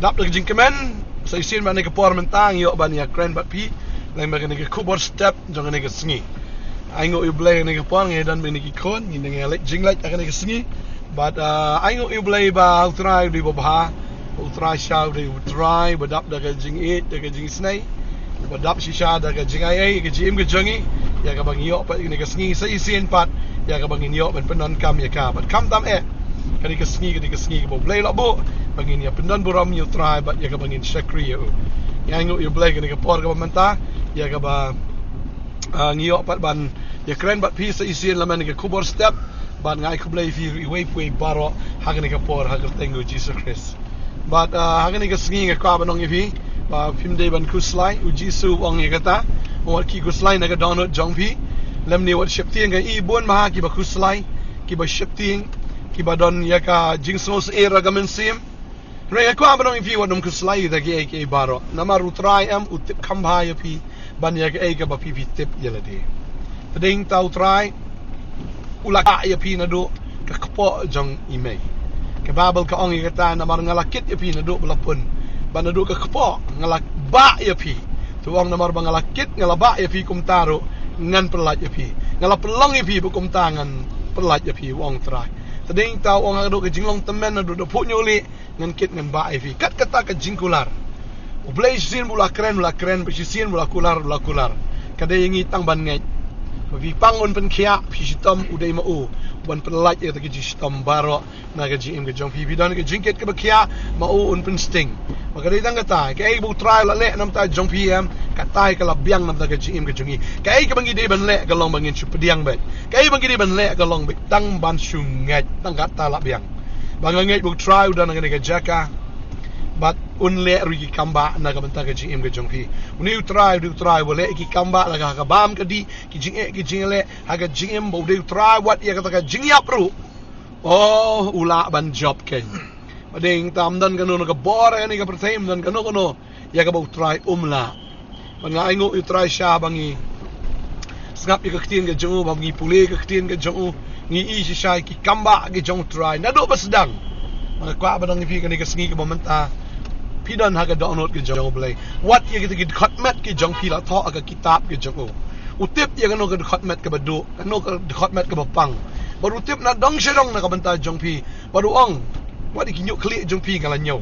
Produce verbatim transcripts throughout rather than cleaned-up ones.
Dap da ka jingkmen, sa shisien ba ha kane ka por mynta ngi ïoh ban ïakren bad phi lyngba kane ka khubor step jong kane ka sngi. Ai nguh ïa U Blei ha kane ka por ngi don bad kine ki khun, ngi dang ïaleit jingleit ha kane ka sngi. Bad, ah, ai nguh ïa U Blei ba U Trai u dei uba bha, U Trai shisha u dei U Trai uba dap da ka jingïeit, da ka jingisynei, uba dap shisha da ka jingaiei, ka jingim ka jong ngi, ïa kaba ngi ïoh pat ha kane ka sngi, sa shisien pat ïa kaba ngin ïoh ban pyndonkam ïa ka. Bad khamtam eh, kane ka sngi, kane ka sngi kaba U Blei u la buh ba ngin ïa pyndon burom ïa U Trai bad ïa kaba ngin shakri ïa u. Ngi ai nguh ïa U Blei ha kane ka por kaba mynta, ïa kaba, ah, ngi ïoh pat ban ïakren bad phi sa shisien lem ha kane ka khubor step. Bad nga ai khublei ïa phi ruh iwei pa iwei baroh ha kane ka por ha ka kyrteng U Jisu Khrist. Bad, ah, ha kane ka sngi nga kwah ban ong ïa phi ba phim dei ban khuslai, U Jisu u ong ïa kata, wat ki khuslai na ka dohnud jong phi. Lymne wat sheptieng, ka i bun bha kiba khuslai, kiba sheptieng, kiba don ïa ka jingsngewsih ha ka mynsiem. Hynrei nga kwah ban ong ïa phi wat nym khuslai da kiei kiei baroh. Namar U Trai em u tip kham bha ïa phi ban ïa kaei kaba phi phi tip ïa lade. Te dei ta U Trai u la kah ïa phi naduh ka kpoh jong i mei. Ka Baibl ka ong ïa kata, namar nga la kit ïa phi naduh ba la pun, bad naduh ka kpoh nga la bah ïa phi. Te u ong namar ba nga la kit, nga la bah ïa phi, kumta ruh ngan pyllait ïa phi. Nga la pynlong ïa phi, bad kumta ngan pyllait ïa phi, u ong U Trai. Te dei ta u ong, haduh ka jinglong tymmen, naduh da phuh ñiuh lieh ngan kit ngan bah ïa phi. Kat kata ka jingkular. U Blei shisien ba u la kren, u la kren, bad shisien ba u la kular, u la kular. Ka dei ïa ngi tang ban ngeit. Ba phi pang un pynkhiah, phi shitom u dei ma u ban pyllait ïa kata ka jingshitom baroh na ka jingim ka jong phi. Phi don ka jingkit kaba khiah, ma u un pynsting. Ba ka dei tang kata, kaei ba U Trai u la leh na ka bynta jong phi em, kata ka la biang na ka bynta ka jingim ka jong ngi. Kaei kaba ngi dei ban leh ka long ba ngin shu pdiang beit. Kaei ba ngi dei ban leh ka long beit tang ban shu ngeit, tang kata la biang. Ba nga ngeit ba U Trai u don ha kane ka jaka bad un leh ruh ïa ki kam bah na ka bynta ka jingim ka jong phi. Une U Trai u dei U Trai uba leh ïa ki kam bah la ka ha ka bam ka dih, ki jingeh ki jingleh ha ka jingim, bad u dei U Trai wat ïa kata ka jingïap ruh, oh, u lah ban jop keiñ. Bad dei tang ym don kano kano ka bor ha kane ka pyrthei, ym don kano kano ïa kaba U Trai um lah. Bad nga ai nguh ïa U Trai shisha ba ngi sngap ïa ka ktien ka jong u, ba ngi pule ïa ka ktien ka jong u, ngi i shisha ïa ki kam bah ki jong U Trai naduh ba sdang. Bad nga kwah ban ong ïa phi kane ka sngi kaba mynta, phi don ha ka dohnud ka jong U Blei. Wat ïa kita ki dkhot met ki jong phi la thoh ha ka kitab ka jong u. U tip ïa kano ka dkhot met kaba duh, kano ka dkhot met kaba pang. Bad u tip na dong sha dong na ka bynta jong phi. Bad u ong, wat ïa ki ñiuh khlieh jong phi nga la ñiew.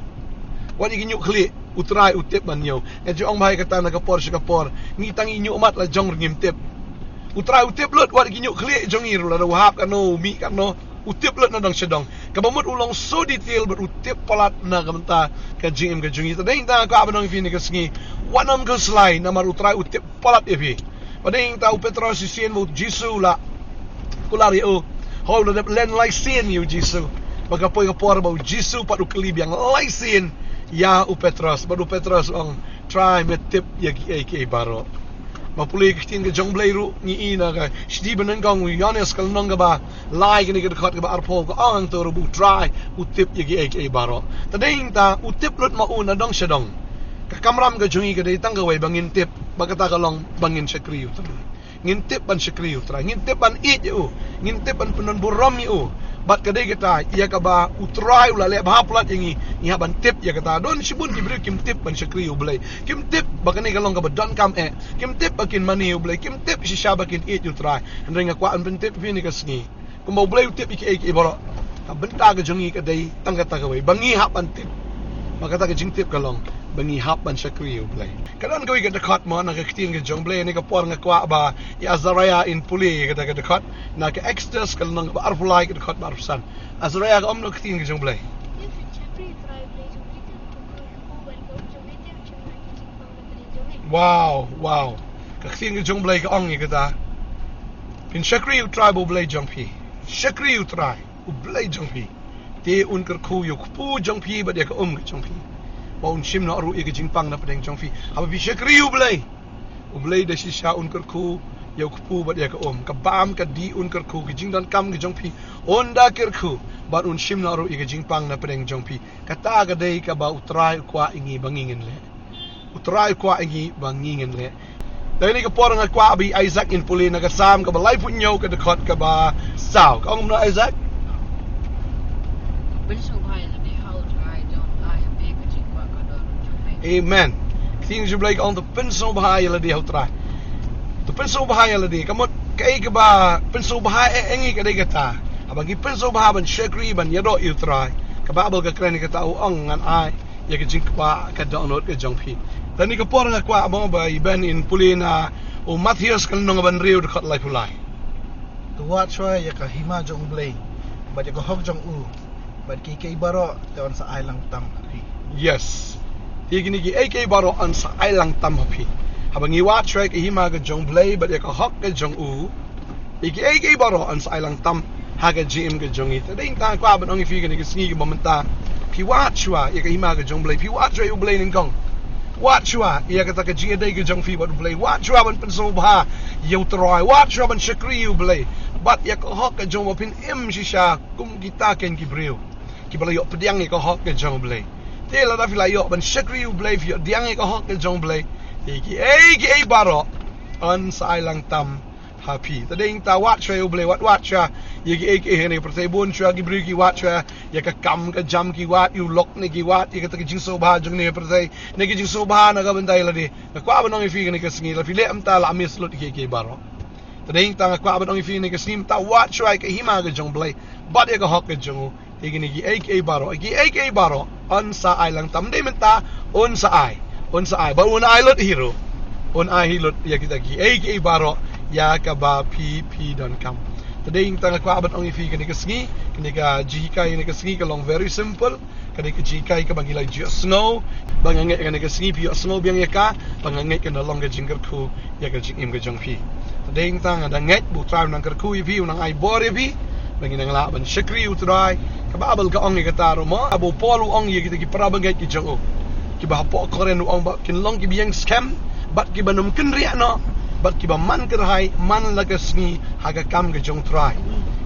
Wat ïa ki ñiuh khlieh, U Trai u tip ban ñiew. Nga ju ong bha ïa kata na ka por sha ka por. Ngi tang ñiuh mat la jong ruh ngim tip. U Trai u tip lut, wat ïa ki ñiuh khlieh jong ngi ruh, lada u hap katno, u mih katno, u tip lut na dong sha dong. Kaba mut u long so detail bad u tip palat na ka bynta ka jingim ka jong ngi. Te dei tang nga kwah ban ong ïa phi kane ka sngi, wat nym khuslai, namar U Trai u tip palat ïa phi. Bad dei tang u Petros shisien ba U Jisu u la kular ïa u, hooid, u la dep len lai sien ïa U Jisu. Bad ka poi ka por ba U Jisu pat u kylli biang lai sien ïa u Petros. Bad u Petros u ong, Trai, me tip ïa kiei kiei baroh. Ba pule ïa ka ktien ka jong U Blei ruh ngi i na ka shithi ba nyngkong u Ïoannis ka lynnong kaba lai, kane ka dkhot kaba arphew, ka ong hangto ruh ba U Trai u tip ïa kiei kiei baroh. Te dei tang u tip lut ma u na dong sha dong. Ka kamram ka jong ngi ka dei tang kawei, ba ngin tip, ba kata ka long ba ngin shakri ïa U Trai. Ngin tip ban shakri ïa U Trai, ngin tip ban ïeit ïa u, ngin tip ban pyndon burom ïa u. Bad ka dei kata ïa kaba U Trai u la leh bha palat ïa ngi, ngi hap ban tip ïa kata. Don shibun ki briew kim tip ban shakri ïa U Blei. Kim tip ba kane ka long kaba donkam eh. Kim tip ba kin mane ïa U Blei. Kim tip shisha ba kin ïeit ïa U Trai. Hynrei nga kwah ban pyntip ïa phi kane ka sngi, kumba U Blei u tip ïa kiei kiei baroh, ka bynta ka jong ngi ka dei tang kata kawei, ba ngi hap ban tip. Ba kata ka jingtip ka long ba ngi hap ban shakri ïa U Blei. Ka don kawei ka dkhot mo na ka ktien ka jong U Blei, ha kane ka por nga kwah ba ïa Azariah in pule ïa kata ka dkhot na ka Exodus ka lynnong kaba arphew lai, ka dkhot ba arphew san. Azariah, ka ong kumno ka ktien ka jong U Blei? Wow, wow. Ka ktien ka jong U Blei ka ong ïa kata, phin shakri ïa U Trai ba U Blei jong phi. Shakri ïa U Trai, U Blei jong phi, te un kyrkhu ïa u kpu jong phi bad ïa ka um ka jong phi, ba un shim noh ruh ïa ka jingpang na pdeng jong phi. Haba phi shakri ïa U Blei, U Blei da shisha un kyrkhu ïa u kpu bad ïa ka um. Ka bam ka dih un kyrkhu, ka jingdonkam ka jong phi un da kyrkhu, bad un shim noh ruh ïa ka jingpang na pdeng jong phi. Kata ka dei kaba U Trai u kwah ïa ngi ba ngi ngin leh. U Trai u kwah ïa ngi ba ngi ngin leh. Te ha kane ka por nga kwah ba ïa Isaac in pule na ka Salm kaba laiphew hynñiew, ka dkhot kaba saw. Ka ong kumno, Isaac? Pynshongphai lade ha U Trai, jong U Trai ha pdeng ka jingkwah. Amen. Ka ktien jong U Blei ka ong to pynsngewbha ïa lade ha U Trai. To pynsngewbha ïa lade. Ka mut kaei kaba pynsngewbha eh ïa ngi ka dei kata. Haba ngi pynsngewbha ban shakri ban ïaroh ïa U Trai, ka Baibl ka kren ïa kata, u ong ngan ai ïa ka jingkwah ka dohnud ka jong phi. Te ha kane ka por nga kwah mo ba i Ben in pule na u Mathaios ka lynnong ba hynriew dkhot laiphew lai. To wad shuwa ïa ka hima jong U Blei bad ïa ka hok jong u, bad kiei kiei baroh te yn sa ai lang tam ha phi. Yes. Te kine kiei kiei baroh yn sa ai lang tam ha phi. Haba ngi wad shuwa ïa ka hima ka jong U Blei bad ïa ka hok ka jong u, ïa kiei kiei baroh yn sa ai lang tam ha ka jingim ka jong ngi. Te dei tang kwah ban ong ïa phi kane ka sngi kaba mynta, phi wad shuwa ïa ka hima ka jong U Blei, phi wad shuwa ïa U Blei nyngkong. Wad shuwa ïa kata ka jingïadei ka jong phi bad U Blei. Wad shuwa ban pynsngewbha ïa U Trai. Wad shuwa ban shakri ïa U Blei bad ïa ka hok ka jong u ba phin im shisha kum kita ken ki briew kiba la ïoh pdiang ïa ka hok ka jong U Blei. Te lada phi la ïoh ban shakri ïa U Blei, phi ïoh pdiang ïa ka hok ka jong U Blei, te kiei kiei baroh yn sa ai lang tam ha phi. Te dei tang wad shuwa ïa U Blei, wad wad shuwa ïa kiei kiei ha kane ka pyrthei. Bun shuwa ki briew ki wad shuwa ïa ka kam ka jam, ki wad ïa u lok ne ki wad ïa kata ka jingsngewbha jong kane ka pyrthei, ne ka jingsngewbha na ka bynta ïa lade. Nga kwah ban ong ïa phi kane ka sngi, lada phi leh kumta la miss lut ïa kiei kiei baroh. Te dei tang nga kwah ban ong ïa phi kane ka sngi, mynta wad shuwa ïa ka hima ka jong U Blei bad ïa ka hok ka jong u. Te kine kiei kiei baroh, kiei kiei baroh yn sa ai lang tam. Dei mynta, un sa ai, un sa ai, ba un ai lut hi ruh. Un ai hi lut ïa kita kiei kiei baroh ïa kaba phi phi donkam. Te dei tang nga kwah ban ong ïa phi kane ka sngi, kane ka jinghikai kane ka sngi ka long very simple. Ka dei ka jinghikai kaba ngi la ju sngew, ba nga ngeit kane ka sngi phi ïohsngew biang ïa ka, ba nga ngeit kan long ka jingkyrkhu ïa ka jingim ka jong phi. Te dei tang nga da ngeit ba U Trai un nang kyrkhu ïa phi, un nang ai bor ïa phi ba ngin nang lah ban shakri U Trai. Ka Baibl ka ong ïa kata ruh mo, ba u Paul u ong ïa kita ki para bangeit ki jong u, kiba hapoh Korinth, u ong ba kin long kiba ïeng skhem bad kiba nym kynriah noh bad kiba man kyrhai man la ka sngi ha ka kam ka jong U Trai,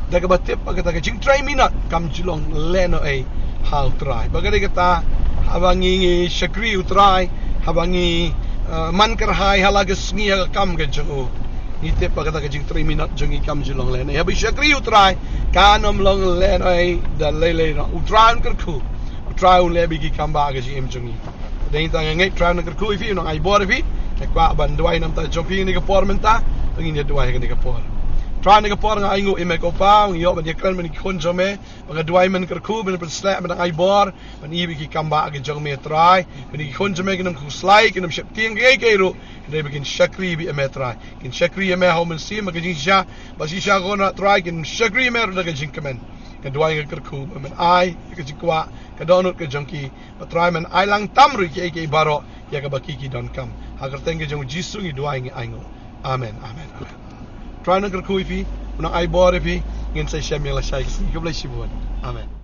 da kaba tip ba kata ka jingtrei minot kam ju long lehnohei ha U Trai. Bad ka dei kata, haba ngi, ngi shakri U Trai, haba ngi, eh, man kyrhai ha la ka sngi ha ka kam ka jong u, ngi tip ba kata ka jingtrei minot jong ngi kam ju long lehnohei. Haba ngi shakri U Trai, kan nym long lehnohei da lei lei noh. U Trai un kyrkhu, U Trai un leh bad ki kam ba ha ka jingim jong ngi. Te dei tang nga ngeit U Trai un nang kyrkhu ïa phi, un nang ai bor ïa phi. Nga kwah ban duwai namar jong phi ha kane ka por mynta, ba ngin ïa duwai ha kane ka por. U Trai, ha kane ka por nga ainguh ïa me ko Pa, nga ïoh ban ïakren bad ki khun jong me, ba nga duwai men kyrkhu, men pynsleh, men nang ai bor ban ïa ki kam ba ha ka jong me Trai. Ba ki khun jong me kin nym khuslai, kin nym sheptieng kiei kiei ruh, hynrei ba kin shakri bad ïa me Trai. Kin shakri ïa me ha U Mynsiem ha ka jingshisha, bad shisha ko na Trai kin shakri ïa me ruh da ka jingkmen. Nga duwai, nga kyrkhu ba men ai ïa ka jingkwah ka dohnud ka jong ki, ba Trai men ai lang tam ruh ïa kiei kiei baroh ïa kaba ki ki donkam. Ha ka kyrteng ka jong U Jisu ngi duwai, ngi ainguh. Amen, amen, amen. U Trai un nang kyrkhu ïa phi, un nang ai bor ïa phi. Ngin sa ïashem ïa lashai ka sngi. Khublei shibun. Amen.